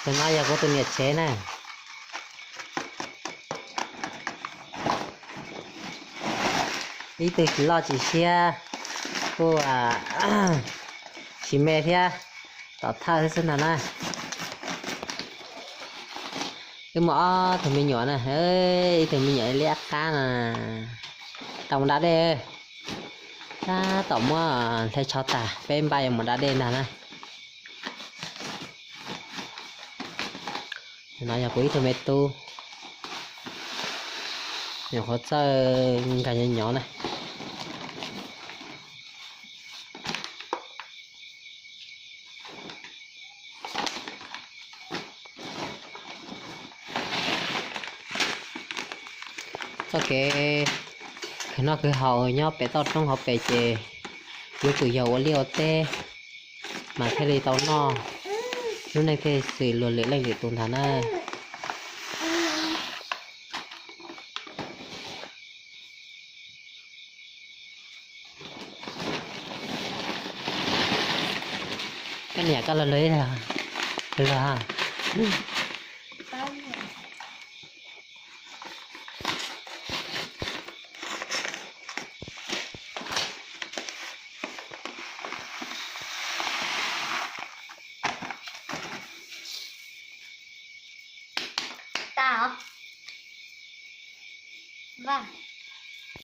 Tus no yog kuv tus niam tsev na. Ib tug tsis loj tsis siab, kuj tsis me thiab, tom thawj xwb ntag na. Wb muaj ob tug me nyuam na, ib tug me nyuam liab qab na, tau mus da dej. Tab tom muab hle tsho tag, peb npaj yuav mus da dej ntag na. No yog kuv ib tug me tub, nyuam qhuav txawj nkag nyov nyov na. Txoj kev khwv noj khwv haus nyob pem toj roob hauv pes ces yuav tsum yog ua liaj ua teb mas thiaj li tau noj, lub neej thiaj xws luag lwm leej lwm tus ntag na. Koj niam koj los luag ib los, luag. Tas os. Vaj.